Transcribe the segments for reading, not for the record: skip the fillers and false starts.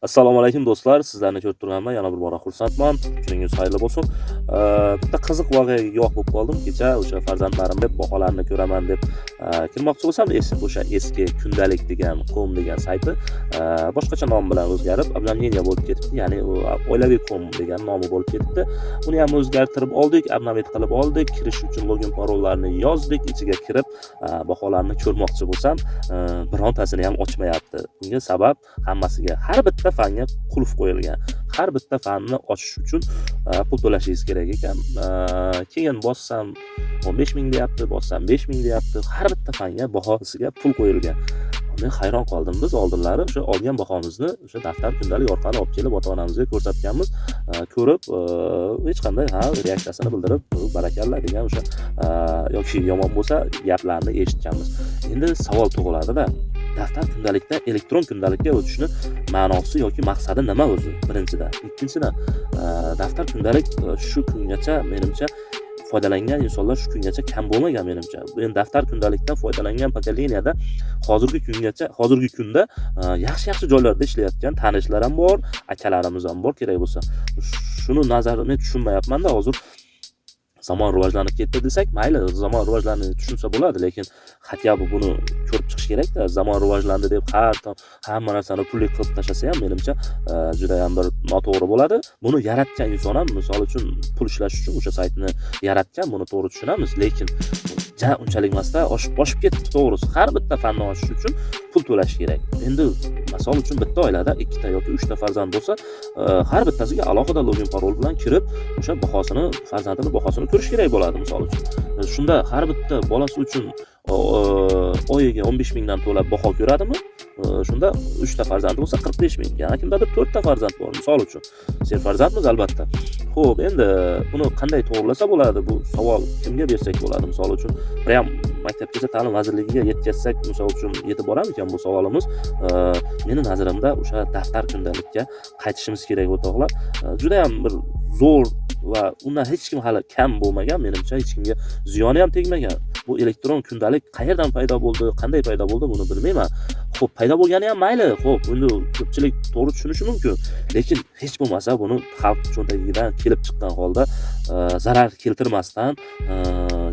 Assalomu alaykum do'stlar, sizlarni ko'rib turganman, yana bir bora xursandman. Kuningiz xayrli bo'lsin. Bitta qiziq voqeaga guvoh bo'lib qoldim. Kecha o'sha farzandlarim deb baholarni ko'raman deb kirmoqchi bo'lsam, o'sha eski kundalik degan com degan sayti boshqacha nom bilan o'zgarib, обновление bo'lib ketibdi. Ya'ni u oilaviy com degan nomi bo'lib ketibdi. Uni ham o'zgartirib oldik, обновить qilib oldik. Kirish uchun login parollarni yozdik. Ichiga kirib, baholarni ko'rmoqchi bo'lsam, birontasini ham ochmayapti. Bunga sabab hammasiga, har bitta fanga qulf qo'yilgan. Har bitta fanni ochish uchun pul to'lashingiz kerak ekan. Keyin bossam 15 ming deyapti, bossam 5 ming deyapti. Har bitta fanga bahosiga pul qo'yilgan. Men hayron qoldim. Biz oldinlari o'sha olgan bahomizni o'sha daftar kundalik orqali olib kelib ota-onamizga ko'rsatganmiz. Ko'rib, hech qanday ha reaksiyasini bildirib, barakalla degan o'sha yoki yomon bo'lsa gaplarni eshitganmiz. Endi savol tug'iladida, daftar kundalikdan elektron kundalikka o'tishni ma'nosi yoki maqsadi nima o'zi? Birinchidan. Ikkinchidan, daftar kundalik shu kungacha menimcha foydalangan insonlar shu kungacha kam bo'lmagan menimcha. Endi daftar kundalikdan foydalangan поколения da hozirgi kungacha, hozirgi kunda yaxshi-yaxshi joylarda ishlayotgan tanishlar ham bor, akalarimiz ham bor kerak bo'lsa. Shuni nazarimda men tushunmayapman-da hozir. Zamon rivojlanib ketdi desak, mayli, zamon rivojlanishini tushunsa bo'ladi, lekin хотя бы buni ko'rib chiqish kerakda. Zamon rivojlandi deb har hamma narsani pulli qilib tashlasa ham menimcha judayam bir noto'g'ri bo'ladi. Buni yaratgan inson ham misol uchun pul ishlash uchun o'sha saytni yaratgan, buni to'g'ri tushunamiz, lekin ja unchalik emasda, oshib oshib ketibdi to'g'risi. Har bitta fanni ochish uchun pul to'lash kerak. Endi misol uchun bitta oilada ikkita yoki uchta farzand bo'lsa, har bittasiga alohida login parol bilan kirib, o'sha bahosini, farzandini bahosini ko'rish kerak bo'ladi misol uchun. Shunda har bitta bolasi uchun oyiga 15 mingdan to'lab baho ko'radimi? Shunda 3 ta farzandi bo'lsa 45 ming. Yana kimdadir 4 ta farzand bor misol uchun. Serfarzandmiz albatta. Xo'p, endi buni qanday to'g'rilasa bo'ladi? Bu savol kimga bersak bo'ladi? Misol uchun, prям Maktabgacha ta'lim vazirligiga yetkazsak, misol uchun yetib boramikan bu savolimiz? Meni nazarimda o'sha daftar kundalikka qaytishimiz kerak, o'rtoqlar. Judayam bir zo'r va undan hech kim hali kam bo'lmagan, menimcha hech kimga ziyoni ham tegmagan. Bu elektron kundalik qayerdan paydo bo'ldi, qanday paydo bo'ldi, buni bilmayman. Xo'p, paydo bo'lgani ham mayli. Xo'p, endi ko'pchilik to'g'ri tushunishi mumkin. Lekin hech bo'lmasa buni xalq cho'ntagidan kelib chiqqan holda zarar keltirmasdan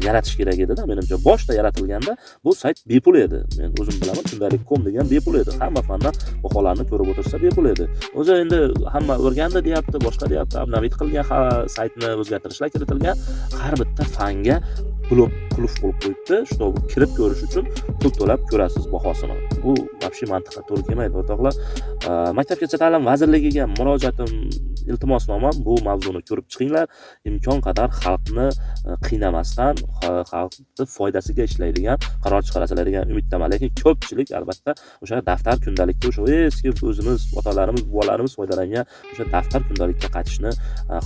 yaratish kerak edi-da, menimcha. Boshida yaratilganda bu sayt bepul edi. Men o'zim bilaman, kundalik.com degan bepul edi. Hamma fandan baholarni ko'rib o'tirsa bepul edi. O'zi endi hamma o'rgandi deyapti, boshqa deyapti, обновить qilgan, saytni o'zgartirishlar kiritilgan. Har bitta fanga blok qulf qo'yib qo'yibdi, чтобы kirib ko'rish uchun pul to'lab ko'rasiz bahosini. Bu вообще mantiqqa to'g'ri kelmaydi, o'rtoqlar. Maktabgacha ta'lim vazirligiga murojaatim, iltimosnomam, bu mavzuni ko'rib chiqinglar. Imkon qadar xalqni qiynamasdan, xalqni foydasiga ishlaydigan qaror chiqarasizlar degan umiddaman. Lekin ko'pchilik albatta o'sha daftar kundalikka, o'sha eski o'zimiz otalarimiz, bobolarimiz foydalangan o'sha daftar kundalikka qaytishni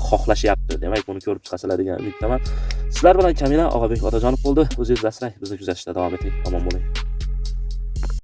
xohlashyapti. Demak, buni ko'rib chiqasizlar degan umiddaman. Sizlar bilan Kamila Og'abek Otajonov bo'ldi. O'zingizni asrang, bizni kuzatishda davom eting. Omon bo'ling.